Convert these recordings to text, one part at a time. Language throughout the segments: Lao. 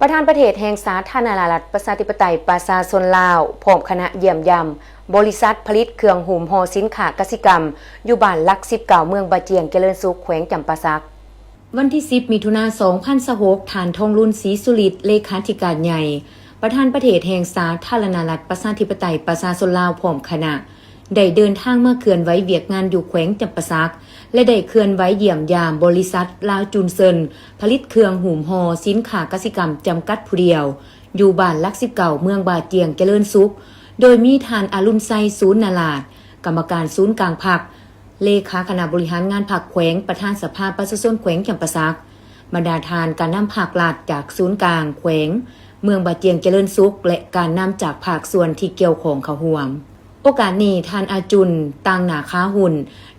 ປະທານປະເທດແຫ່ງສາທາລະນະລັດ ປະຊາທິປະໄຕ ປະຊາຊົນລາວ ພ້ອມຄະນະຢ້ຽມຢາມບໍລິສັດຜະລິດເຄື່ອງຫຸ້ມຫໍ່ສິນຄ້າກະສິກຳ ຢູ່ບ້ານຫຼັກສິບເກົ້າ ເມືອງບາຈຽງ ຈະເລີນສຸກ ແຂວງຈຳປາສັກ. ວັນທີສິບ ມິຖຸນາ ສອງພັນຊາວຫົກ ທ່ານ ທອງລຸນ ສີສຸລິດ ເລຂາທິການໃຫຍ່ ປະທານປະເທດແຫ່ງສາທາລະນະລັດ ປະຊາທິປະໄຕ ປະຊາຊົນລາວ ພ້ອມຄະນະ ໄດ້ເດີນທາງມາເຄື່ອນໄຫວວຽກງານຢູ່ແຂວງຈຳປາສັກ ແລະ ໄດ້ເຄື່ອນໄຫວຢ້ຽມຢາມບໍລິສັດລາວຈູນເຊິນ ຜະລິດເຄື່ອງຫຸ້ມຫໍ່ສິນຄ້າກະສິກຳຈຳກັດຜູ້ດຽວ ຢູ່ບ້ານຫຼັກສິບເກົ້າ ເມືອງບາຈຽງ ຈະເລີນສຸກ ໂດຍມີທ່ານ ອະລຸນໄຊ ສູນນາລາດ ກຳມະການສູນກາງພັກ ເລຂາຄະນະບໍລິຫານງານພັກແຂວງ, ປະທານສະພາປະຊາຊົນແຂວງຈຳປາສັກ, ບັນດາທ່ານການນຳພາກລັດຈາກສູນກາງແຂວງ, ເມືອງບາຈຽງຈະເລີນສຸກ ແລະ ການນຳຈາກພາກສ່ວນທີ່ກ່ຽວຂ້ອງເຂົ້າຮ່ວມ. ໂອກາດນີ້ ທ່ານ ອາຈຸນ ຕາງໜ້າຂາຫຸ້ນ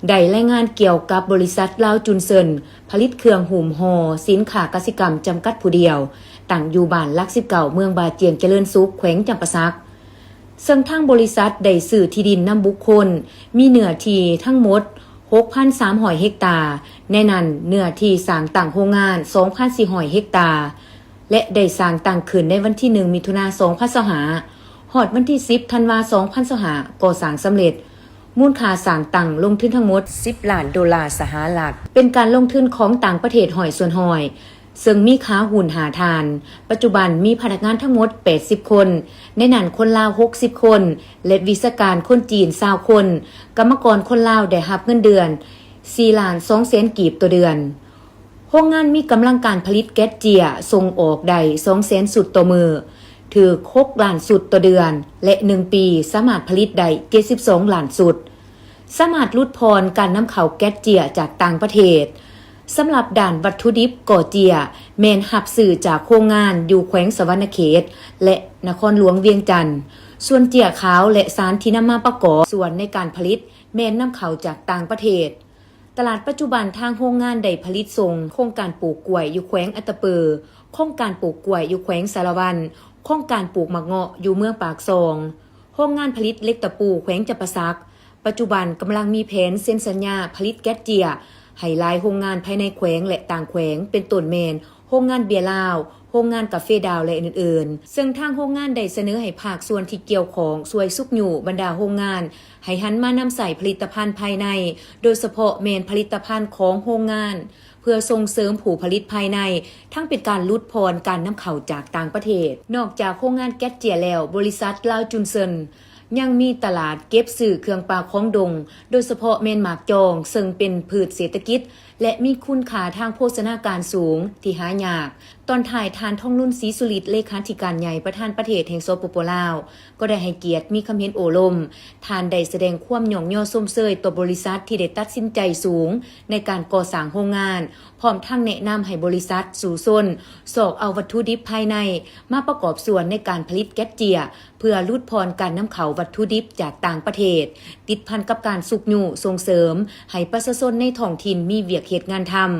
ໄດ້ລາຍງານກ່ຽວກັບບໍລິສັດລາວຈູນເຊິນ ຜະລິດເຄື່ອງຫຸ້ມຫໍ່ສິນຄ້າກະສິກຳຈຳກັດຜູ້ດຽວ ຕັ້ງຢູ່ບ້ານຫຼັກສິບເກົ້າ ເມືອງບາຈຽງຈະເລີນສຸກ ແຂວງຈຳປາສັກ. ເຊິ່ງທາງບໍລິສັດໄດ້ຊື້ທີ່ດິນນຳບຸກຄົນ ມີເນື້ອທີ່ທັງໝົດ ຫົກພັນສາມຮ້ອຍ ເຮັກຕາ, ໃນນັ້ນເນື້ອທີ່ສ້າງຕັ້ງໂຮງງານ ສອງພັນສີ່ຮ້ອຍ ເຮັກຕາ ແລະ ໄດ້ສ້າງຕັ້ງຂຶ້ນໃນວັນທີ ໜຶ່ງ ມິຖຸນາ ສອງພັນຊາວຫ້າ ຮອດວັນທີ ສິບ ທັນວາ ສອງພັນຊາວຫ້າ ກໍ່ສ້າງສຳເລັດ, ມູນຄ່າສ້າງຕັ້ງລົງທຶນທັງໝົດ ສິບລ້ານໂດລາສະຫະລັດ, ເປັນການລົງທຶນຂອງຕ່າງປະເທດ ຮ້ອຍສ່ວນຮ້ອຍ. ເຊິ່ງມີຂາຫຸ້ນ ຫ້າທ່ານ, ປັດຈຸບັນມີພະນັກງານທັງໝົດ ແປດສິບຄົນ, ໃນນັ້ນຄົນລາວ ຫົກສິບຄົນ ແລະ ວິຊາການຄົນຈີນ ຊາວຄົນ, ກຳມະກອນຄົນລາວໄດ້ຮັບເງິນເດືອນ ສີ່ລ້ານສອງແສນກີບຕໍ່ເດືອນ. ໂຮງງານມີກຳລັງການຜະລິດແກັດເຈ້ຍ ສົ່ງອອກໄດ້ ສອງແສນຊຸດຕໍ່ມື້, ຖືກ ຫົກລ້ານຊຸດຕໍ່ເດືອນ ແລະ ໜຶ່ງປີສາມາດຜະລິດໄດ້ ເຈັດສິບສອງລ້ານຊຸດ. ສາມາດຫຼຸດຜ່ອນການນຳເຂົ້າແກັດເຈ້ຍຈາກຕ່າງປະເທດ. ສຳລັບດ້ານວັດຖຸດິບກໍ່ເຈ້ຍ ແມ່ນຮັບຊື້ຈາກໂຮງງານຢູ່ແຂວງສະຫວັນນະເຂດ ແລະ ນະຄອນຫຼວງວຽງຈັນ, ສ່ວນເຈ້ຍຂາວ ແລະ ສານທີ່ນຳມາປະກອບສ່ວນໃນການຜະລິດ ແມ່ນນຳເຂົ້າຈາກຕ່າງປະເທດ. ຕະຫຼາດປັດຈຸບັນທາງໂຮງງານໄດ້ຜະລິດສົ່ງໂຄງການປູກກ້ວຍຢູ່ແຂວງອັດຕະປື, ໂຄງການປູກກ້ວຍຢູ່ແຂວງສາລະວັນ, ໂຄງການປູກໝາກເງາະຢູ່ເມືອງປາກຊ່ອງ. ໂຮງງານຜະລິດເຫຼັກຕະປູແຂວງຈຳປາສັກ ປັດຈຸບັນກຳລັງມີແຜນເຊັນສັນຍາຜະລິດແກັດເຈ້ຍໃຫ້ຫຼາຍໂຮງງານພາຍໃນແຂວງ ແລະ ຕ່າງແຂວງ ເປັນຕົ້ນແມ່ນໂຮງງານເບຍລາວ, ໂຮງງານກາເຟດາວ ແລະ ອື່ນໆ. ເຊິ່ງທາງໂຮງງານໄດ້ສະເໜີໃຫ້ພາກສ່ວນທີ່ກ່ຽວຂ້ອງຊ່ວຍຊຸກຍູ້ບັນດາໂຮງງານໃຫ້ຫັນມານຳໃຊ້ຜະລິດຕະພັນພາຍໃນ, ໂດຍສະເພາະແມ່ນຜະລິດຕະພັນຂອງໂຮງງານ ເພື່ອສົ່ງເສີມຜູ້ຜະລິດພາຍໃນ, ທັງເປັນການຫຼຸດຜ່ອນການນຳເຂົ້າຈາກຕ່າງປະເທດ. ນອກຈາກໂຮງງານແກັດເຈ້ຍແລ້ວ, ບໍລິສັດລາວຈຸນເຊິນ ຍັງມີຕະຫຼາດເກັບຊື້ເຄື່ອງປ່າຂອງດົງ, ໂດຍສະເພາະແມ່ນໝາກຈອງ, ເຊິ່ງເປັນພືດເສດຖະກິດ ແລະ ມີຄຸນຄ່າທາງໂພຊະນາການສູງທີ່ຫາຍາກ. ຕອນທ້າຍ, ທ່ານ ທອງລຸນ ສີສຸລິດ ເລຂາທິການໃຫຍ່ ປະທານປະເທດແຫ່ງ ສປປ ລາວ ກໍໄດ້ໃຫ້ກຽດມີຄຳເຫັນໂອ້ລົມ. ທ່ານໄດ້ສະແດງຄວາມຍ້ອງຍໍຊົມເຊີຍຕໍ່ບໍລິສັດທີ່ໄດ້ຕັດສິນໃຈສູງໃນການກໍ່ສ້າງໂຮງງານ, ພ້ອມທັງແນະນຳໃຫ້ບໍລິສັດສູ້ຊົນຊອກເອົາວັດຖຸດິບພາຍໃນມາປະກອບສ່ວນໃນການຜະລິດແກັດເຈ້ຍ ເພື່ອຫຼຸດຜ່ອນການນຳເຂົ້າວັດຖຸດິບຈາກຕ່າງປະເທດ, ຕິດພັນກັບການຊຸກຍູ້ສົ່ງເສີມໃຫ້ປະຊາຊົນໃນທ້ອງຖິ່ນມີວຽກເຮັດງານທຳ,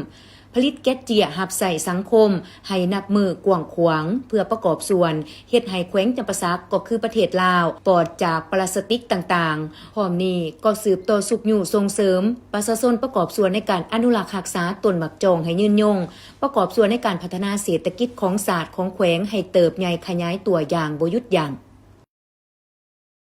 ຜະລິດແກັດເຈ້ຍຮັບໃຊ້ສັງຄົມໃຫ້ນັບມື້ກວ້າງຂວາງ ເພື່ອປະກອບສ່ວນເຮັດໃຫ້ແຂວງຈຳປາສັກ ກໍຄືປະເທດລາວ ປອດຈາກປລາສຕິກຕ່າງໆ. ພ້ອມນີ້ກໍສືບຕໍ່ຊຸກຍູ້ສົ່ງເສີມປະຊາຊົນປະກອບສ່ວນໃນການອະນຸລັກຮັກສາຕົ້ນໝາກຈອງໃຫ້ຍືນຍົງ, ປະກອບສ່ວນໃນການພັດທະນາເສດຖະກິດຂອງຊາດ, ຂອງແຂວງໃຫ້ເຕີບໃຫຍ່ຂະຫຍາຍຕົວຢ່າງບໍ່ຢຸດຢັ້ງ.